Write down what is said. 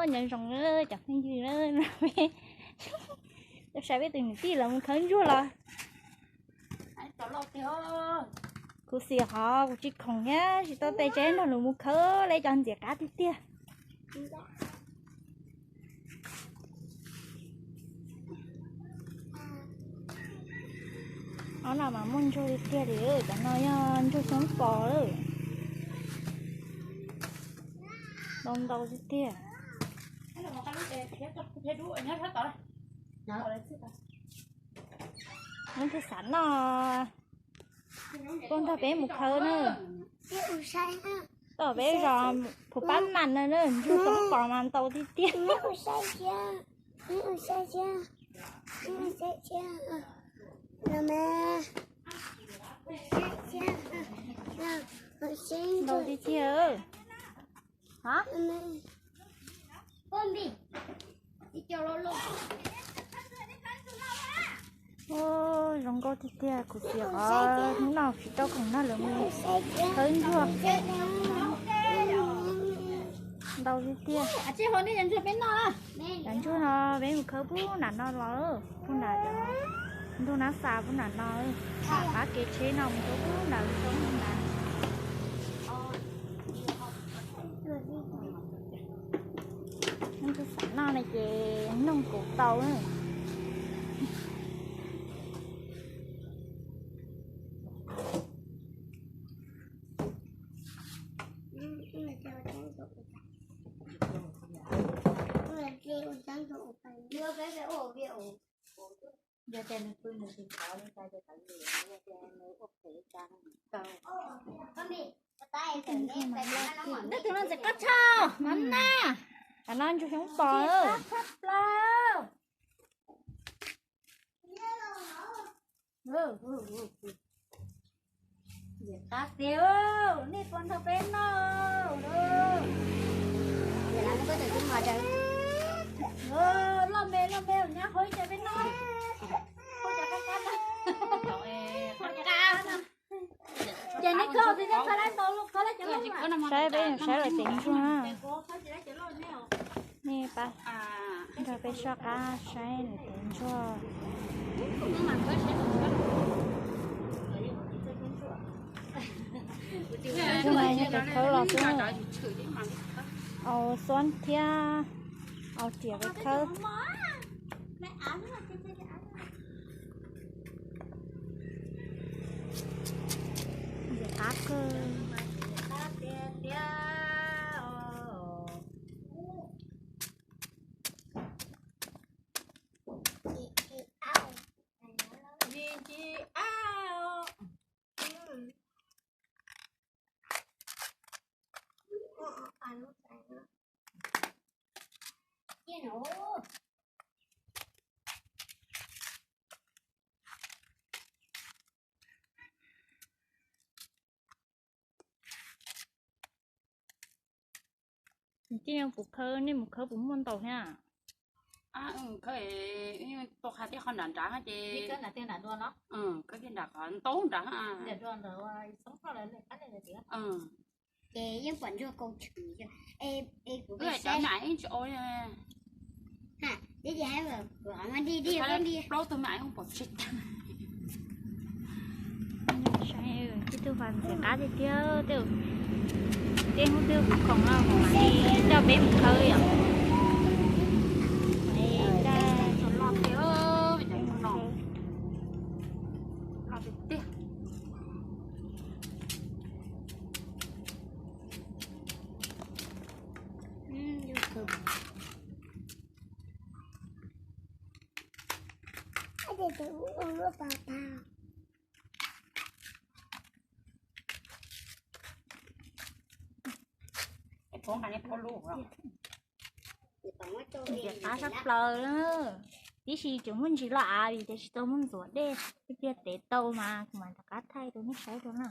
Nyob zoo cov phooj ywg, saib peb tus niam tij lawv mus khawb ntsuag los. Khuv xim hov, kuv tsis khoom thiab tsis tau tes tsev nrog lawv mus khawb li, cov ntxim qab tiag tiag. Ob no mas muaj ntsuag tiag tiag li, cov no yog ntsuag xyoob pos lawm. Ntau ntau tiag tiag. Lub twg xav noj, puab nrog peb mus khawb na. Tom peb zos Phuv Pab Mam no na, ntsuag xyoob pos mas ntau tiag tiag. Ntau tiag tiag. Zoo nkauj tiag tiag, kuv tias hnub no tsis tau khoom nrog lawv mus khawb ntsuag. Ntau tiag tiag. Cov ntsuag no peb mus khawb puag nram no los, puag nram, ntuj nab xas puag nram no, qab kev tsheb no mus rau puag nram, rau puag nram. Tus xav noj no ces noog kuv tau na. Ntawm tus no ntxim qab tshaj mam na. Cov no ntsuag xyoob pos. Ntxim qab tiag, nej puas nrog peb noj? Loj me loj me, nyob hauv ib ce peb noj. Ces nej koj, saib peb saib lawv tev ntsuag na. Nej pab nrog peb soj qab saib lawv tev ntsuag. Ntsuag mas yog tes khawb los xwb, au xuab thiab au riam peb khawb. Ntxim qab kawg. Tij kuv khawb, nej mus khawb puas muaj ntau thiab? Khawb, tua qhov tiaj qhov nram nrad ces khawb tiaj nram qhov ntau nrad. Ces yeej pom ntsuag kaus tshwm. Kuv saib na, plaub tug me pom tsis tag. Tib tug ntxim qab tiag tiag, tej hnub twg kuv khoom no kuv mam li coj peb mus khawb yom. Ntxim qab sab plaws na. Tib si tseem muaj ntsis loj av vim tias tsis tau muaj ntxuav dej, tiag tiag tev tau mas kuv mam rov qab thaij rau nej saib dua na.